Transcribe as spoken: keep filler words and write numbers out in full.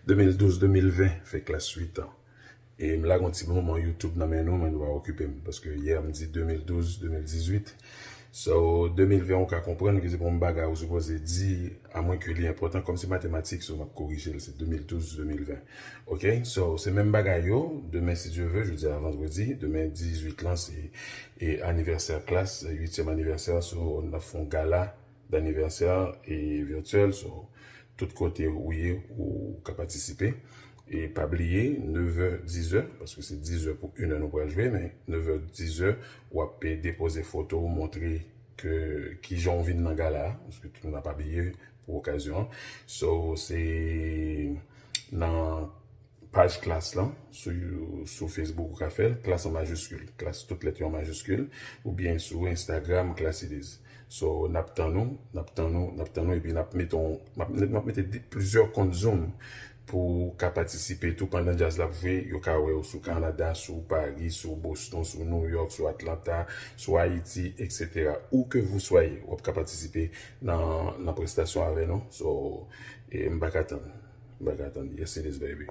de mil douz de mil ven, fè klas uit an. E m lage yon ti moman YouTube nan men nou, men nou pa okipe m. Paske yè m di de mil douz, de mil dizuit. So, de mil ven, ou ka konprann ke se pa yon bagay ou sipoze di, amwen ke li enpòtan, kòm se matematik, so m ap korije l, se de mil douz, de mil ven. Ok? So, se menm bagay yo, demen, si Dye ve, jodi a vandredi, demen dizuit lan, se e anivèsè klas, uityèm anivèsè, so n ap fè yon gala d'anniversaire e virtyèl, so tout kote ou ye, ou ka patisipe. E pa bliye, nevè, dizè, paske se dizè pou inè nou pral jwe, men nevè, dizè, w ap depoze foto, montre ke kijan w vin nan gala a, paske tout moun ap abiye pou okazyon an. So, se nan paj klas lan, sou, sou Facebook ou ka fè l, klas an majiskil, klas tout lèt yo an majiskil, oubyen sou Instagram, Classidiz. So, n ap tann ou, n ap tann ou, n ap tann ou, epi n ap mete yon, m ap, m ap mete di, plizyè kont Zoom pou w ka patisipe tou pandan djaz la ap jwe, yo ka wè w sou Kanada, sou Paris, sou Boston, sou New York, sou Atlanta, sou Ayiti, et cetera. Où que vous soyez, w ap ka patisipe nan, nan prestasyon avè nou. So, e m pa ka tann. M pa ka tann. Yes, it is, baby.